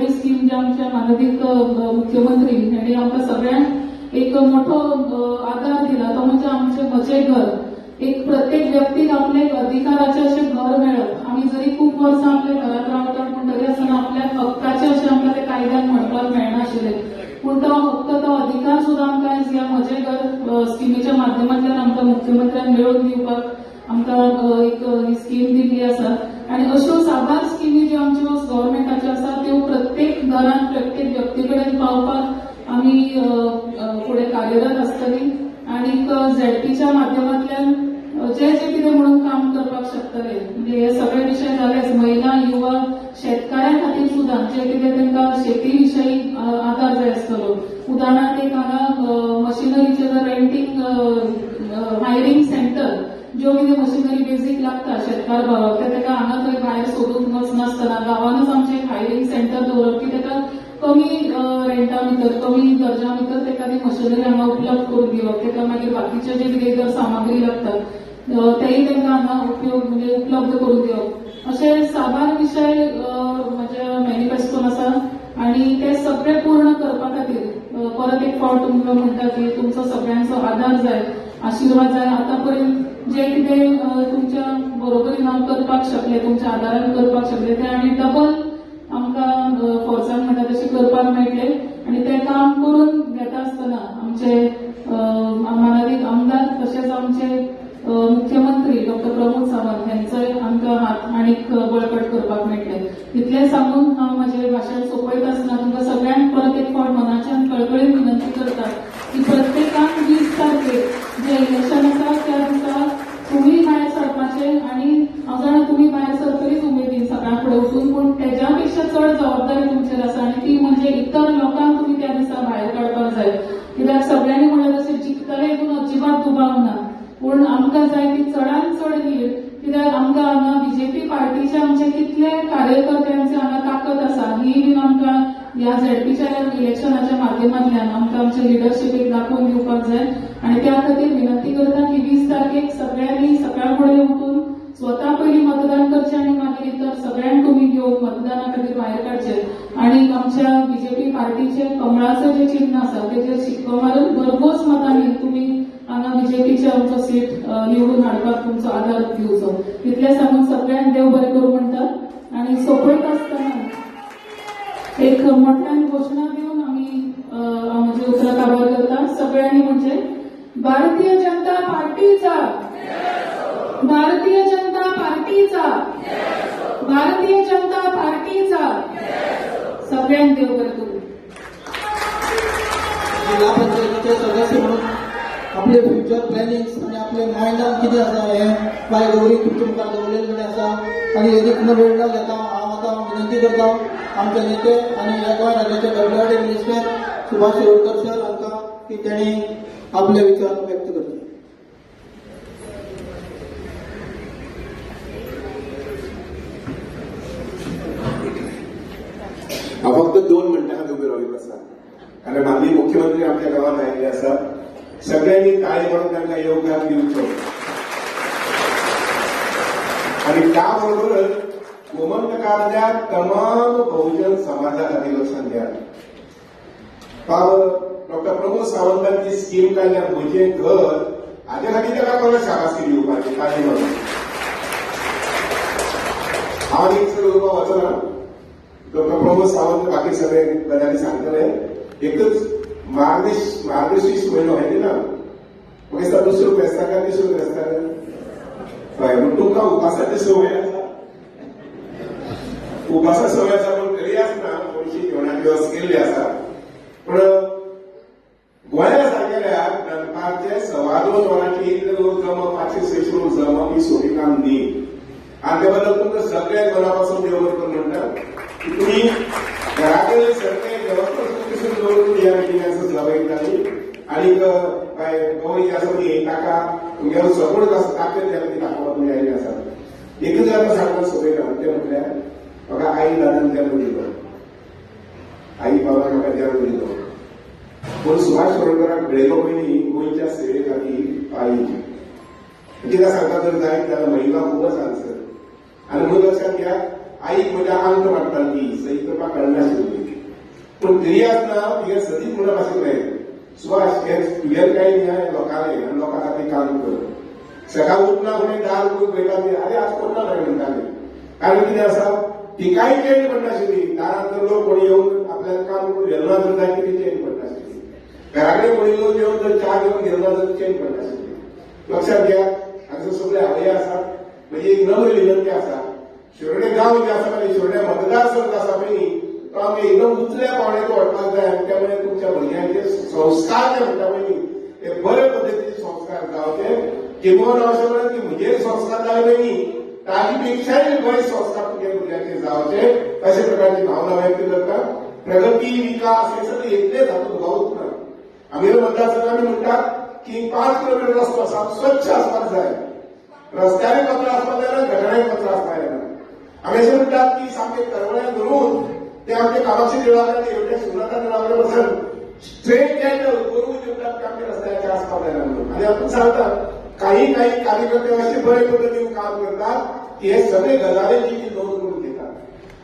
व्हडली स्कीम जी आमच्या माननीय मुख्यमंत्री हेणी आमकां सगळ्यांक एक मोठो आदार दिला तो म्हणजे आमचें म्हजें घर. एक प्रत्येक व्यक्तीक आपले अधिकाराचें अशें घर मेळप. आमी जरी खूब वर्सां आपल्या घरांत रावतात पूण तरी आसतना आपल्या हक्काचें अशें आमकां ते कायद्यान म्हणपाक मेळनाशिल्लें, पूण तो हक्क तो अधिकार सुद्दां आमकां आयज ह्या म्हजें घर स्किमीच्या माध्यमांतल्यान आमकां मुख्यमंत्र्यान मेळोवन दिवपाक आमकां एक ही स्कीम दिल्ली आसा. आनी अश्यो साबार स्किमी ज्यो आमच्यो गव्हर्मेंटाच्यो आसा त्यो प्रत्येक घरांत प्रत्येक व्यक्ती कडेन पावपाक आमी फुडें कार्यरत आसतली. आनीक झेडपीच्या माध्यमांतल्यान जे जे कितें म्हणून काम करपाक शकतले, म्हणजे हे सगळे विशय जालेच, महिला युवा शेतकाऱ्यां खातीर सुद्दां जे कितें तांकां शेती विशयी आदार जाय आसतलो. उदाहरणार्थ एक हांगा मशिनरीचे जर रेंटींग हायरींग सेंटर ज्यो कितें मशिनरी बेजीक लागता शेतकार भावाक ते ताका हांगा थंय भायर सोदूंक वचनासतना गांवानूच आमचें एक हायरींग सेंटर दवरप की ताका कमी रेंटा भितर कमी दर्जा भितर ताका ती मशिनरी हांगा उपलब्ध करून दिवप, ताका मागीर बाकीचे जे कितें जर सामग्री लागता तेय तांकां हांगा उपयोग म्हणजे उपलब्ध करून दिवप. अशे साबार विशय म्हज्या मॅनिफेस्टोन आसा आनी ते सगळे पूर्ण करपा खातीर परत एक फावट तुमकां म्हणटा की तुमचो सगळ्यांचो आदार जाय, आशिर्वाद जाय. आतां पर्यंत जे कितें तुमच्या बरोबरीन हांव करपाक शकलें, तुमच्या आदारान करपाक शकलें तें आनी डबल आमकां फोर्सान म्हणटा तशें करपाक मेळटलें. आनी तें काम करून घेता आसतना आमचे मानादीक आमदार तशेंच आमचे मुख्यमंत्री डॉक्टर प्रमोद सावंत हेंचोय आमकां हात आनीक बळकट करपाक मेळटलें. इतलें सांगून हांव म्हजें भाशण सोंपयत आसतना तुमकां सगळ्यांक परत एक फावट मनाच्यान कळकळीन विनंती करता की प्रत्येकान 20 तारखेक जें इलेक्शन आसा त्या दिसा तुमी भायर सरपाचें. आनी हांव जाणा तुमी भायर सरतलीच उमेदीन सगळ्यां फुडें वचून, पूण तेज्या पेक्षा चड जबाबदारी तुमचेर आसा आनी ती म्हणजे इतर लोकांक तुमी त्या दिसा भायर काडपाक जाय. कित्याक सगळ्यांनी म्हणलें तशें जिखतले हितून अजिबात दुबाव ना, पूण आमकां जाय ती चडान चड लीड. कित्याक आमकां हांगा बीजेपी पार्टीचे आमचे कितले कार्यकर्त्यांचे हांगा ताकद आसा ही बीन आमकां ह्या झेडपीच्या इलेक्शनाच्या माध्यमांतल्यान आमकां आमचे लिडरशिपीक दाखोवन दिवपाक जाय. आनी त्या खातीर विनंती करता की 20 तारखेक सगळ्यांनी सकाळ फुडें उठून स्वता पयलीं मतदान करचें आनी मागीर इतर सगळ्यांक तुमी घेवन मतदाना खातीर भायर काडचें. आनी आमच्या बीजेपी पार्टीचे कमळाचें जें चिन्ह आसा तेजेर शिक्को मारून भरघोस मतांनी तुमी हांगा बीजेपीचे आमचो सीट निवडून हाडपाक तुमचो आदार दिवचो. इतलें सांगून सगळ्यांक देव बरें करूं म्हणटा. आनी सोंपयत आसतना एक मोठ्यान घोशणा दिवन आमी म्हजी उतरां काबार करता. सगळ्यांनी म्हणजे भारतीय जनता पार्टीचा, भारतीय जनता पार्टीचा, भारतीय जनता पार्टीचा. सगळ्यांक देव बरें करूं. जिल्हा पंचायतीचे सदस्य म्हणून आपले फ्युचर प्लॅनिंग्स आनी आपले मायंडान कितें आसा हें बाय गौरी तुमच्या मुखार दवरलेले कडेन आसा. आनी एक न वेळ न घेता हांव आतां विनंती करता आमचे नेते आनी ह्या गोंय राज्याचे WRD minister Subhash Shirodkar sir हांकां की तेणी आपले विचार व्यक्त करचे. हांव फक्त 2 मिनटां खातीर उबे राविल्लो आसा, कारण माननीय मुख्यमंत्री आमच्या गांवांत आयिल्ले आसा. सगळ्यांनी टाळी मारून तांकां येवकार दिवचो. आनी त्या बरोबरच गोमंतकांतल्या तमाम बहुजन समाजा खातीर लक्षात घ्या. डॉक्टर प्रमोद सावंतांची स्कीम काडल्या म्हजें घर, हाजे खातीर ताका परत शाबासकी दिवपाची टाळी मारून. हांव एक चड उलोवपाक वचना. डॉक्टर प्रमोद सावंत बाकी सगळे गजाली सांगतले. एकच मार्गशीर्ष म्हयनो आहे ना, म्हाका दिसता दुसरो फेस्ता काय तिसरो फेस्ता हय, पूण तुमकां उपासाची संवय आसा, उपासा संवय आसा, पूण तरी आसतना थोडीशी जेवणाची वेवस्था केल्ली आसा. पूण गोंया सारकेल्या दनपारचे 2.25 वरांची इतले लोक जमप, 500-600 लोक जमप ही सोपी काम न्ही. आनी त्या बद्दल तुमकां सगळ्यांक मना पासून देव बरें करूं म्हणटा की तुमी घरा कडेन सगळे देवस्थान दवरून ह्या मिटिंगाचो सहभागी जाली. आनीक बाय गौरी आसा न्ही ताका तुमगेलो सपोर्ट आसा, ताकद त्या खातीर दाखोवपाक तुमी आयिल्ले आसा. एकूच आतां सांगपाक सोंपें तें म्हटल्यार म्हाका आई दादान जन्म दिलो, आई बाबान म्हाका जन्म दिलो, पूण सुभाष शिरोडकराक मेळयलो पयलीं गोंयच्या सेवे खातीर पाळी. कित्याक सांगता जर जायत जाल्यार महिमा खूबच आन्सर. आनी म्हणून लक्षात घ्या, आईक म्हज्या अंक वाडटाली ती सही करपाक कळनाशिल्ली. पूण तरी आसतना तुगे सदींच म्हणप आशिल्लें, सुभाष हे तुगेलें कांय न्ही, लोकांले आनी लोकां खातीर काम कर. सकाळ उठना फुडें दार उगडून पळयता, आरे आज कोण ना खंय म्हणटाले. कारण कितें आसा, तिकाय चेंज पडनाशिल्ली. दारांत जर लोक कोणी येवन आपल्याक काम करून गेलो ना जर जाय ती चेंज पडनाशिल्ली. घरा कडेन कोणी लोक येवन जर च्या घेवन गेलो ना जर चेंज पडनाशिल्ली. लक्षात घ्या, हांगासर सगळे आवय आसात. म्हणजे एक नम्र विनंती आसा, शिरोडे गांव जे आसा पळय, शिरोडे मतदारसंघ आसा पळय न्ही, तो आमी एकदम उंचल्या पावण्याक व्हरपाक जाय. आनी त्यामुळे तुमच्या भुरग्यांचे संस्कार जे म्हणटा पळय न्ही, ते बरे पद्दतीचे संस्कार जावचे. किंवा अशें म्हणत की म्हजेर संस्कार जाले पळय न्ही, ताजी पेक्षाय बरे संस्कार तुमच्या भुरग्यांचे जावचे, अशे प्रकारची भावना व्यक्त करता. प्रगती, विकास हे सगळे येतलेच, हातूंत दुबावूच ना. आमगेल्या मतदारसंघात आमी म्हणटात की 5 किलोमीटर रस्तो आसा, स्वच्छ आसपाक जाय. रस्त्यार कचरो आसपाक जायना, गटारांय कचरो आसपाक जायना. आमी अशें म्हणटात की सामके करवळ्यान धरून ते आमचे कामाक्षी देवळा कडेन येवटे सुरनाथा देवळा कडेन वचून स्ट्रेट कॅटल गोरवां दिवटात की आमच्या रस्त्याचे आसपाक जायना म्हणून. आनी आपूण सांगता, काही काही कार्यकर्ते असे बरे पद्दतीन काम करतात की हे सगळे गजालींची ती नोंद करून घेतात.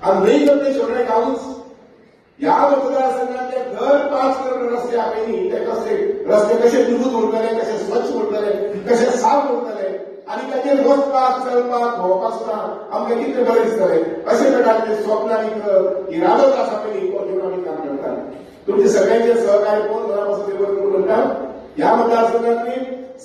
आणि न्हय तर ते शेवटे गांवूच ह्या मतदारसंघातले दर 5 किलोमीटर रस्ते आमी न्ही, ते कसे रस्ते कसे दुरूस्त उरतले, कसे स्वच्छ उरतले, कसे साफ उरतले आनी ताचेर वचपाक, चलपाक, भोंवपाक सुद्दां आमकां कितले बरें दिसतले, अशे प्रकारचे स्वप्न आनी इरादो आसा पळय न्ही, तो घेवन आमी काम करतात. तुमचे सगळ्यांचे सहकार्य पळोवन मना पासून ते बरें करून म्हणटा. ह्या मतदारसंघातली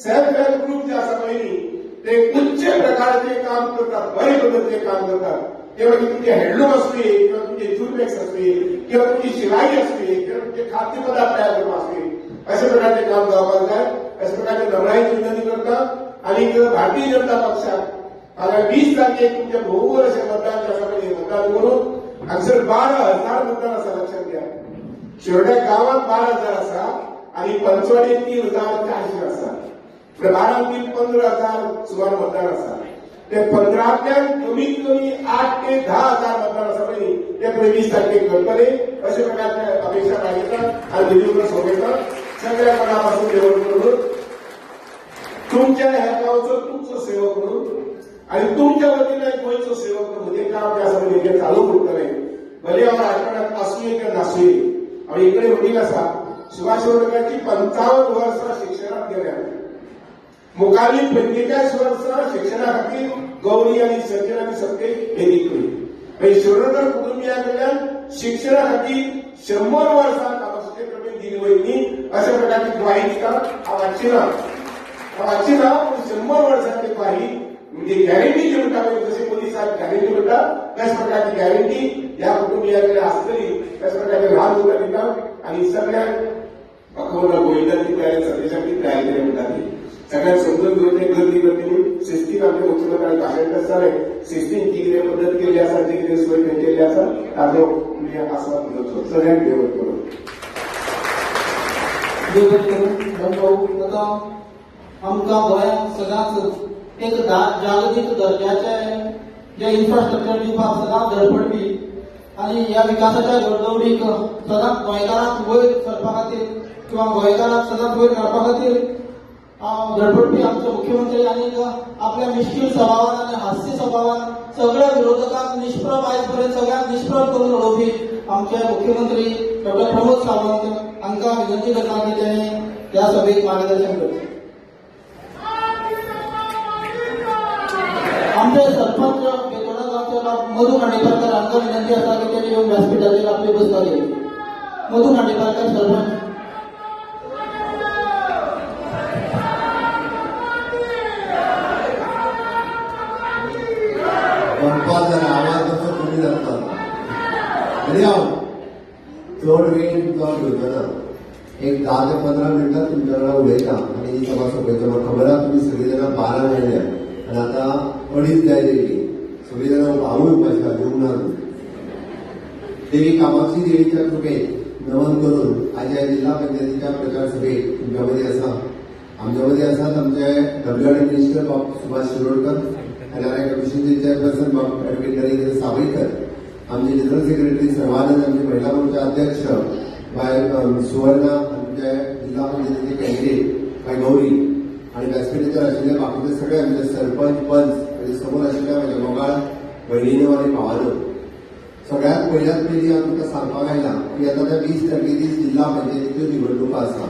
सेल्फ हेल्प ग्रुप जे आसा पळय न्ही, ते उच्च प्रकारचे काम करतात, बरे पद्दतीचे काम करतात. ते मागीर तुमचे हँडलूम आसुये किंवा तुमचे जूट बॅग्स आसुये किंवा तुमची शिलाई आसुये किंवा तुमचे खाद्यपदार्थ तयार करप आसुये, अशा प्रकारचे काम जावपाक जाय. अशा प्रकारचे नमळायेची विनंती करता. आनी भारतीय जनता पक्षाक फाल्यां 20 तारखेक तुमचे भोवभर अशें मतदान जे आसा पळय, मतदान करून हांगसर 12,000 मतदान आसा. लक्षात घ्या, शिरोड्या गांवांत 12,000 आसा आनी पंचवाडी 3,400 आसा. 12 3 15,000 सुमार मतदान आसा. ते 15तल्यान कमीत कमी 8 ते 10,000 मतदान आसा पळय, ते पळय 20 तारखेक करतले अशे प्रकारचे अपेक्षा मागयता आनी दिल्ली सोंपयता. सगळ्या मनापासून जेवण करून तुमच्या ह्या गांवचो तुमचो सेवक म्हणून आनी तुमच्या वतीन एक गोंयचो सेवक म्हणून म्हजें काम जें आसा पळय तें चालू उरतलें. भले हांव राजकारणांत आसुये किंवा नासुये. हांव इकडे वडील आसा, सुभाष शिरोडकरांची 55 वर्सां शिक्षणांत गेल्या. मुखारली 45 वर्सां शिक्षणा खातीर गौरी आनी सचिन आनी सत्य हे दिकली. मागीर शिरोडकर कुटुंबिया कडल्यान शिक्षणा खातीर 100 वर्सां कामाचे क्रमेन दिली वयली अशा प्रकारची ग्वाही दिता. हांव वाचची ना, हांव वाचची ना, पूण 100 वर्सांची ग्वाही म्हणजे गॅरंटी जी म्हणटा पळय, जशी मोदी साहेब गॅरंटी म्हणटा त्याच प्रकारची गॅरंटी ह्या कुटुंबिया कडेन आसतली, त्याच प्रकारचे ल्हान उतर दिता. आनी सगळ्यांक म्हाका खबर ना गोविंदाची तयारी सतीशाची तयारी कितें म्हणटा ती सगळ्यांक समजून घेवचें. गर्दी करतली शिस्तीन आमच्या मुख्यमंत्र्यान भाशण आसतालें, शिस्तीन जी कितें पद्दत केल्ली आसा, जी कितें सोय केल्ली आसा ताजो तुमी आस्वाद घेवचो. सगळ्यांक देव बरें करूं. देव बरें करूं. भाऊ, आतां आमकां गोंयांत सदांच एक जागतीक दर्जाचें जें इन्फ्रास्ट्रक्चर दिवपाक सदांच धडपडपी आनी ह्या विकासाच्या घडदौडीक सदांच गोंयकारांक वयर सरपा खातीर किंवा गोंयकारांक सदांच वयर काडपा खातीर धडपडपी आमचो मुख्यमंत्री आनी आपल्या मिश्कील स्वभावान आनी हास्य स्वभावान सगळ्या विरोधकांक निष्प्रभ, आयज पर्यंत सगळ्यांक निष्प्रभ करून उडोवपी आमचे मुख्यमंत्री डॉक्टर प्रमोद सावंत हांकां विनंती करता की तांणी ह्या सभेक मार्गदर्शन करचें. आमचे सरपंच बेतोडा गांवचे मधू खांडेपारकर हांकां विनंती आसा की तांणी येवन व्यासपीठाचेर आपली बसका घेवची. मधू खांडेपारकर सरपंच. पंपार जरा आवाज असो कमी जाता आनी हांव चड वेळ तुमकां घेवचो ना, एक 10 ते 15 मिनटां तुमच्या वांगडा उलयता आनी ही सभा सोंपयता. म्हाका खबर आहा तुमी सगळीं जाणां 12 मेळ्ळ्या आनी आतां 2.5 जायत येयली, सगळीं जाणां हांवूय उपाशी आहा, जेवंक ना. देवी कामाक्षी देवीच्या कृपेन नमन करून आज ह्या जिल्हा पंचायतीच्या प्रचार सभेक तुमच्या मदीं आसा. आमच्या मदीं आसात आमचे डब्ल्यू आर मिनिस्टर बाब सुभाष शिरोडकर, एनआरआय कमिशनचे चेअरपर्सन बाब ॲडव्होकेट नरेंद्र सावईकर, आमचे जनरल सेक्रेटरी सर्वानंद, आमचे महिला मोर्चा अध्यक्ष बाय सुवर्णा, आमचे जिल्हा पंचायतीचे कॅन्डिडेट बाय गौरी आणि व्यासपीठाचेर आशिल्ले बाकीचे सगळे आमचे सरपंच पंच आनी समोर आशिल्ल्या म्हज्या मोगाळ भयणीनो आनी भावानो, सगळ्यात पयल्यात पयलीं हांव तुमकां सांगपाक आयला की आतां त्या 20 तारखे दीस जिल्हा पंचायतीच्यो निवडणुको आसा.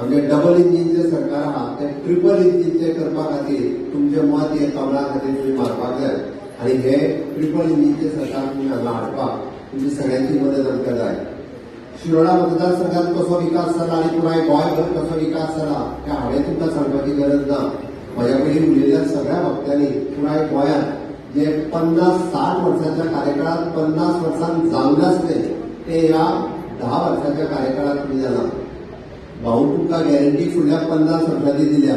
आमचे डबल इंजिनचें सरकार आहा तें ट्रिपल इंजिनचें करपा खातीर तुमचें मत हें कमळा खातीर तुमी मारपाक जाय आनी हे ट्रिपल इंजिनचें सरकार तुमी हांगा हाडपाक तुमची सगळ्यांची मदत आमकां जाय. शिरोडा मतदारसंघात कसो विकास जाला आनी पुराय गोंयभर कसो विकास जाला हें हांवें तुमकां सांगपाची गरज ना. म्हज्या पयलीं उलयल्ल्या सगळ्या वक्त्यांनी पुराय गोंयांत जे 50-60 वर्सांच्या कार्यकाळात 50 वर्सांत जावंक नासलें ते ह्या 10 वर्सांच्या कार्यकाळात तुमी जालां. भाऊ तुमकां गॅरंटी फुडल्या 50 वर्सांची दिल्या.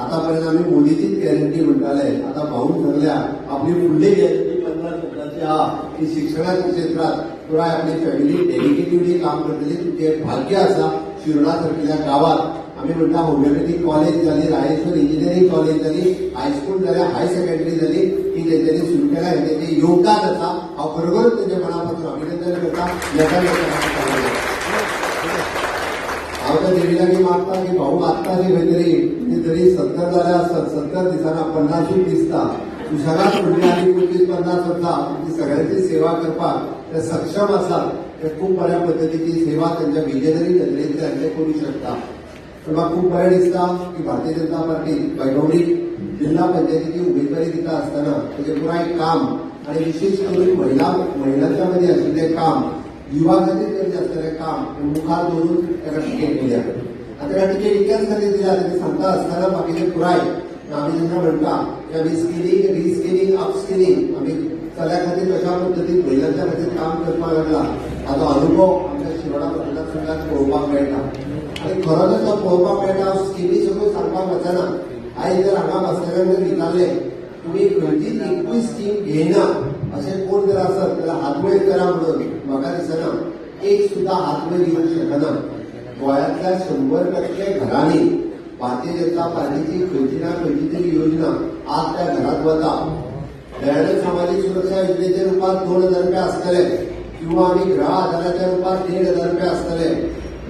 आतापर्यंत आमी मोदीचीच गॅरंटी म्हणटाले, आतां भाऊन सांगल्या आपली फुडली गॅरंटी 50 वर्सांची आहा की शिक्षणाच्या क्षेत्रात पुराय आपली फॅमिली डेडिकेटिवली काम करतली. तुमचें भाग्य आसा शिरोडा सारकिल्ल्या गांवांत आमी म्हणटा होमिओपॅथीक कॉलेज जाली, रायेश्वर इंजिनियरींग कॉलेज जाली, हायस्कूल जालें, हायर सेकंडरी जाली, ही तेंच्यांनी सुरू केल्या. हें तेंचें योगदान आसा. हांव खरोखरच तेंच्या मना पासून अभिनंदन करता. हांव त्या देवी लागीं मागता की भाऊ मागता न्ही खंय तरी ती जरी 70 जाल्या आसत, 70 दिसांना 50 दिसता, सुशेगाद फुडली आनी 25-50 वर्सां तुमची सगळ्यांची सेवा करपाक ते सक्षम आसात. ते खूब बऱ्या पद्दतीची सेवा त्यांच्या विजनरी नदरेंतल्यान ते करूं शकता. पण म्हाका खूब बरें दिसता की भारतीय जनता पार्टी वैभवडी जिल्हा पंचायतीची उमेदवारी दिता आसतना तेजें पुराय काम आनी विशेष करून महिलांच्या मदीं आशिल्लें काम, युवा खातीर करचें आसतलें काम हें मुखार दवरून ताका तिकेट दिल्या. आनी ताका तिकेट इतल्याच खातीर दिल्या तें सांगता आसतना बाकीचें पुराय आमी जेन्ना म्हणटा की आमी स्किलिंग, रिस्किलिंग, अपस्किलिंग आमी चल्या खातीर कशा पद्दतीन महिलांच्या खातीर काम करपाक लागला हाचो अनुभव आमच्या शिरोडा मतदारसंघात पळोवपाक मेळटा. आनी खरोच तो पळोवपाक मेळटा. हांव स्किमी सगळ्यो सांगपाक वचना. आयज जर हांगा बसलेल्यांक जर विचारलें तुमी खंयचीच एकूय स्कीम घेयना अशें कोण जर आसत जाल्यार हात वयर करा म्हणून म्हाका दिसना एक सुद्दां हात वयर येवंक शकना. गोंयांतल्या 100% घरांनी भारतीय जनता पार्टीची खंयची ना खंयची तरी योजना आज त्या घरात वता. दयानंद सामाजीक सुरक्षा योजनेच्या रुपात 2000 रुपया आसतले किंवा आमी गृह आधाराच्या रुपात 1500 रुपया आसतले,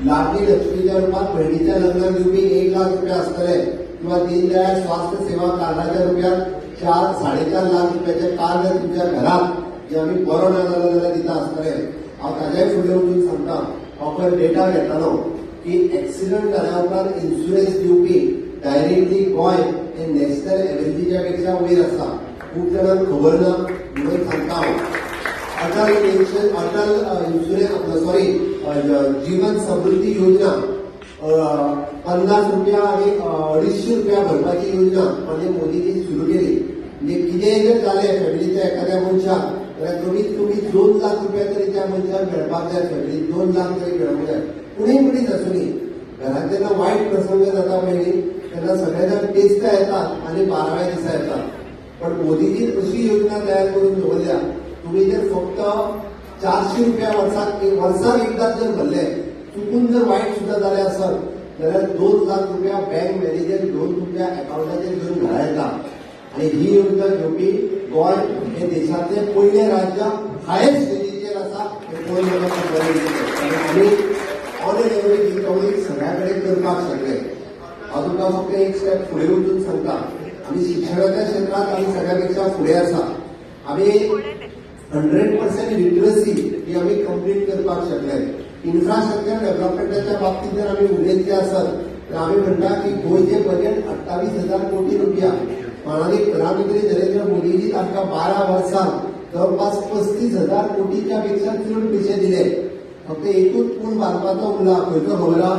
लाडली लक्ष्मीच्या रुपात भयणीच्या लग्नाक दिवपी 1 लाख रुपया आसतले किंवा दीनदयाळ स्वास्थ्य सेवा कार्डाच्या रुपयात 4-4.5 लाख रुपयाचे कार्ड तुमच्या घरात जे आमी बरो ना जालो जाल्यार दिता आसतले. हांव ताज्याय फुडें वचून सांगता, हांव पळय डेटा घेतालो की एक्सिडंट जाल्या उपरांत इन्शुरन्स दिवपी डायरेक्टली गोंय हे नॅशनल एव्हरेजीच्या पेक्षा वयर आसा. खूब जाणांक खबर ना म्हणून सांगता हांव. अटल पेन्शन, अटल इन्शुरन्स आपलं सॉरी जीवन समृद्धी योजना 50 रुपया आनी 250 रुपया भरपाची योजना म्हणजे मोदीजी सुरू केली. म्हणजे कितेंय जर जालें फॅमिलीच्या एखाद्या मनशाक जाल्यार कमीत कमी 2 लाख रुपया तरी त्या मनशाक मेळपाक जाय, फॅमिलीक 2 लाख तरी मेळूंक जाय. कोणीय मनीस आसूं, घरांत जेन्ना वायट प्रसंग जाता पळय तेन्ना सगळे जाण टेस्टा येतात आनी 12व्या दिसा येतात. पण मोदीजी अशी योजना तयार करून दवरल्या, तुम्ही जर फक्त 400 रुपया वर्साक एकदाच जर भरले, चुकून जर वायट सुद्दां जालें आसत जाल्यार 2 लाख रुपया बँक मॅनेजर घेवन तुमच्या अकावंटाचेर घेवन घरा येता. आनी ही योजना घेवपी गोंय हे देशांतलें पयलें राज्य हायस्ट स्टेजीचेर आसा हें पळोवन म्हाका खूब बरें दिसता. आनी आमी on an average he coverage सगळ्या कडेन करपाक शकले. हांव तुमकां फक्त एक स्टेप फुडें वचून सांगता, आमी शिक्षणाच्या क्षेत्रांत आमी सगळ्या पेक्षा फुडें आसा. आमी 100% लिटरसी ही आमी कंप्लीट करपाक शकले. इन्फ्रास्ट्रक्चर डेव्हलपमेंटाच्या बाबतींत जर आमी उलयतले आसत तर आमी म्हणटा की गोंयचें बजेट 28,000 कोटी रुपया. माननीय प्रधानमंत्री नरेंद्र मोदीजी आमकां 12 वर्सां जवळपास 35,000 कोटीच्या पेक्षा चड पयशे दिले. फक्त एकूच पूल बांदपाचो उरला, खंयचो खबर आहा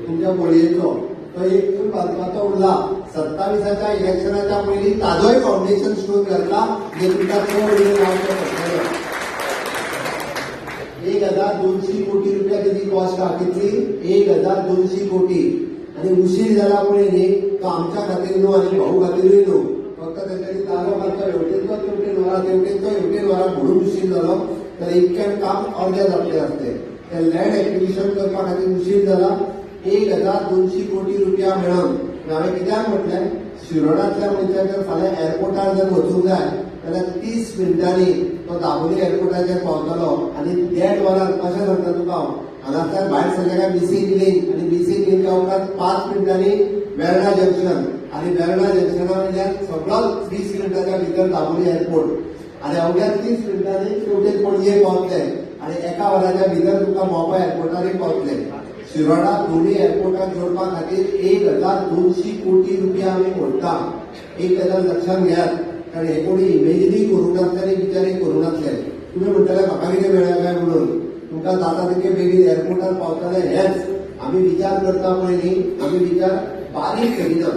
तुमच्या बोळयेचो, तो एक पूल बांदपाचो उरला. 27 इलेक्शनाच्या पयलीं ताजोय फावंडेशन स्टोन घातला, जे तुमकां चड वेळ लावचो पडटलो. 1,200 कोटी रुपया तेजी कॉस्ट आहा. कितली? 1,200 कोटी. आनी उशीर जाला पळय न्ही तो आमच्या खातीर न्हू आनी भाऊ खातीरूय न्हू, फक्त तेंच्यांनी तालो घालचो हेवटेनचो तेवटेन व्हरा, तेवटेनचो हेवटेन व्हरा म्हणून उशीर जालो. तर इतक्यान काम अर्दें जातलें आसलें. ते लँड एक्विजिशन करपा खातीर उशीर जाला. 1,200 कोटी रुपया मेळोवन हांवें कित्याक म्हटलें, शिरोडांतल्या मनशाक जर फाल्यां एअरपोर्टार जर वचूंक जाय जाल्यार 30 मिनटांनी तो दाबोली एअरपोर्टाचेर पावतलो. आनी 1.5 वरान कशें सांगता तुका हांव, हांगासर भायर सरले काय मिसींग लिंक, आनी मिसींग लिंका उपरांत 5 मिनटांनी वेर्णा जंक्शन, आनी वेर्णा जंक्शना वयल्यान सगळो 20 मिनटाच्या भितर दाबोली एअरपोर्ट. आनी अवघ्या 30 मिनटांनी शेवटेन पणजे पावतले आनी एका वराच्या भितर तुमकां मोपा एअरपोर्टारय पावतले. शिरोडा दोन्ही एअरपोर्टाक जोडपा खातीर 1200 कोटी रुपया आमी मोडटा. 1000 लक्षात घेयात, कारण हे कोणी इमेजिनूय करूंक नासले आनी विचारय करूंक नासले. तुमी म्हणटले म्हाका कितें मेळ्ळें काय म्हणून, तुमकां जाता तितके बेगीन एअरपोर्टार पावतले. हेच आमी विचार करता पळय न्ही, आमी विचार बारीक करिना,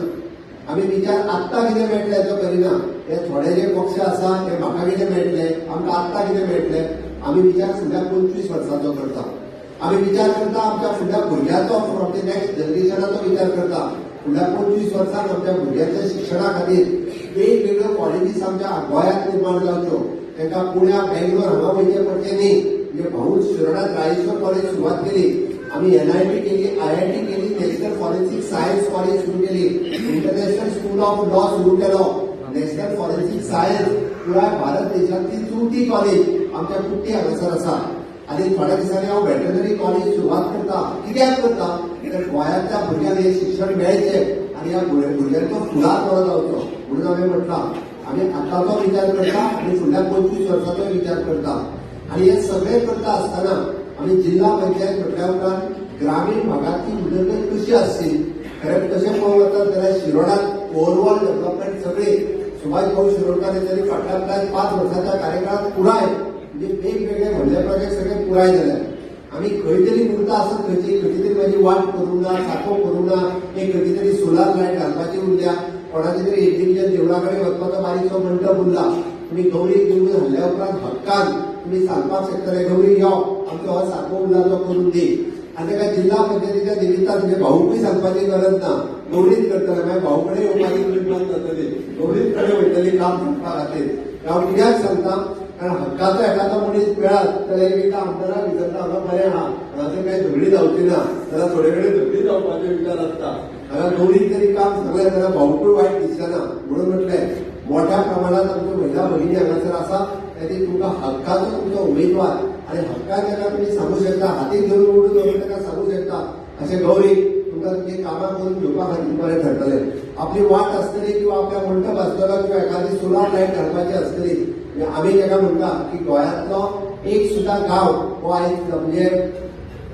आमी विचार आत्तां कितें मेळटलें तो करिना. हे थोडे जे पक्ष आसा हे म्हाका कितें मेळटलें, आमकां आत्तां कितें मेळटलें, आमी विचार फुडल्या 25 वर्सांचो करता. आमी विचार करता आमच्या फुडल्या भुरग्यांचो, फ्रॉम the next जनरेशनाचो विचार करता. फुडल्या 25 वर्सांत आमच्या भुरग्यांच्या शिक्षणा खातीर वेगवेगळ्यो कॉलेजीस आमच्या गोंयांत निर्माण जावच्यो, तांकां पुण्या बेंगलोर हांगा वयचें पडचें न्ही. म्हणजे भाऊन शिरोडा रायेश्वर कॉलेज सुरवात केली, आमी एनआयटी केली, आयआयटी केली, नॅशनल फॉरेन्सिक सायन्स कॉलेज सुरू केली, इंटरनॅशनल स्कूल ऑफ लॉ सुरू केलो, नॅशनल फॉरेन्सिक सायन्स पुराय भारत देशांतली चवथी कॉलेज आमच्या कुट्टी हांगासर आसा. आनी थोड्या दिसांनी हांव वेटरनरी कॉलेज सुरवात करता. कित्याक करता तर गोंयांतल्या भुरग्यांक हें शिक्षण मेळचें आनी ह्या भुरग्यांचो फुडार बरो जावचो म्हणून हांवें म्हटलां. आमी आतांचो विचार करता आनी फुडल्या 25 वर्साचोय विचार करता. आनी हे सगळें करता आसतना आमी जिल्हा पंचायत म्हटल्या उपरांत ग्रामीण भागांतली उदरगत कशी आसची, खरें कशें पळोवंक वतात जाल्यार शिरोडांत ओवरऑल डेव्हलपमेंट सगळी सुभाष भाऊ शिरोडकर यांनी फाटल्या प्राय 5 वर्साच्या कार्यकाळात पुराय म्हणजे वेगवेगळे व्हडले प्रोजेक्ट सगळे पुराय जाले. आमी खंय तरी उरता आसत, खंयची खंयची तरी म्हाजी वाट करूंक ना, साको करूंक ना, एक खंयची तरी सोलार लायट घालपाची उरल्या, कोणाची तरी इंडिव्हिज्युअल देवळा कडेन वचपाचो बारीकसो मंडप उरला. तुमी गौरीक निवडून हाडल्या उपरांत हक्कान तुमी सांगपाक शकतले गौरी यो आमचो हो सारको उरला तो करून दी. आनी ताका जिल्हा पंचायतीच्या निमित्तान म्हणजे भाऊकूय सांगपाची गरज ना, गौरीच करतले. मागीर भाऊ कडेन येवपाची तुमी बंद जातली, गौरीच कडेन वयतली काम सांगपा खातीर. हांव कित्याक सांगता, कारण हक्काचो एखादो मनीस मेळत जाल्यार एकदां आमदाराक विचारता हांगा बरें आहा, हांगासर कांय झगडी जावची ना, जाल्यार थोडे कडेन झगडी जावपाचो विचार आसता. हांगा गौरीक तरी काम सांगलें जाल्यार भाऊकूय वायट दिसचें ना. म्हणून म्हटलें मोठ्या प्रमाणात आमच्यो महिला भगिनी हांगासर आसा, तेणी तुमकां हक्काचो तुमचो उमेदवार आनी हक्कान ताका तुमी सांगू शकता, हातीक धरून उडून धरून ताका सांगू शकता. अशें गौरीक तुमकां तुमची कामां करून घेवपा खातीर बरें ठरतलें. आपली वाट आसतली किंवा आपल्या मंडप आसतलो किंवा एखादी सोलार लायट घालपाची आसतली, आमी ताका म्हणटा की गोंयांतलो एक सुद्दां गांव हो आयज म्हणजे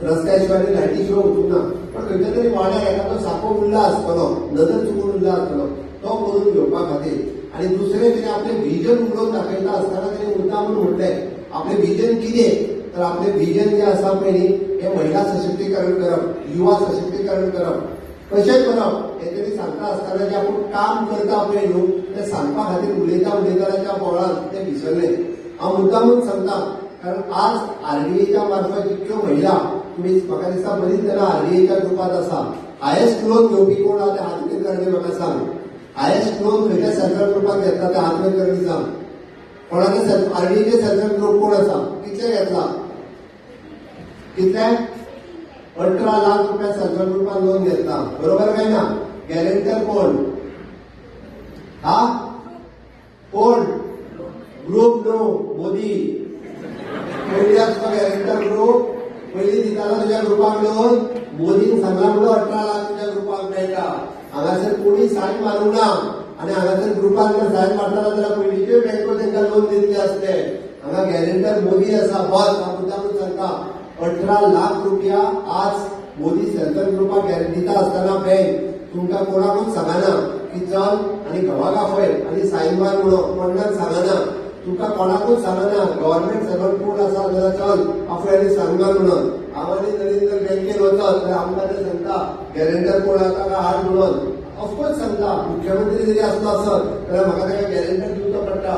रस्त्या शिवाय आनी लायटी शिवाय वचूंक ना, पण खंयच्या तरी वाड्यार एखादो साको उरला आसतलो, नदर चुकून उरला आसतलो, तो करून घेवपा खातीर. आनी दुसरें तेणें आपलें विजन उलोवन दाखयता आसतना तेणें मुद्दाम म्हणून म्हटलें आपलें विजन कितें, तर आपलें विजन जें आसा पळय न्ही हें महिला सशक्तीकरण करप, युवा सशक्तीकरण करप, कशें करप हें तेणी सांगता आसतना जें आपूण काम करता पळय न्हू तें सांगपा खातीर उलयता उलयतना त्या बोवाळान तें विसरलें. हांव मुद्दामून सांगता कारण आज आरडीएच्या मार्फत जितक्यो महिला तुमी म्हाका दिसता बरीच जाणां आरडीएच्या ग्रुपांत आसा. हायेस्ट लोन घेवपी कोण आहा ते हात वयर करणी म्हाका सांग. हायेस्ट लोन खंयच्या सेल्फ ग्रुपात घेतला ते हात वयर करणी सांग. कोणाचे आरडीएचे सेल्फ ग्रुप कोण आसा, कितले घेतला, कितले 18 लाख रुपया सेल्फ ग्रुपान लोन घेतला, बरोबर काय ना? गॅरेंटर कोण? हा कोण? ग्रुप नो मोदी. पयली आसलो गॅरेंटर ग्रुप, पयली दितालो तुज्या ग्रुपाक लोन, मोदीन सांगला म्हणून 18 लाख तुज्या ग्रुपाक मेळटा. हांगासर कोणी सायन मारूंक ना आनी हांगासर ग्रुपान जर सायन मारताना जाल्यार पयलींच्यो बँको तांकां लोन दितले आसले. हांगा गॅरेंटर मोदी आसा, बस हांव मुद्दामून सांगता. 18 लाख रुपया आज मोदी सेल्फ ग्रुपाक दिता आसतना बँक तुमकां कोणाकूच सांगना की चल आनी घोवाक आपय आनी सायन मार म्हणून, कोणाक सांगना, तुमकां कोणाकूच सांगना. गव्हर्नमेंट सर्वंट कोण आसा जाल्यार चल आपय आनी सायन मार म्हणून. हांव आनी नरेंद्र बँकेन वचत जाल्यार आमकां ते सांगता गॅरेंटर कोण आसा काय हाड म्हणून. ऑफकोर्स सांगता, मुख्यमंत्री जरी आसलो आसत जाल्यार म्हाका ताका गॅरेंटर दिवचो पडटा.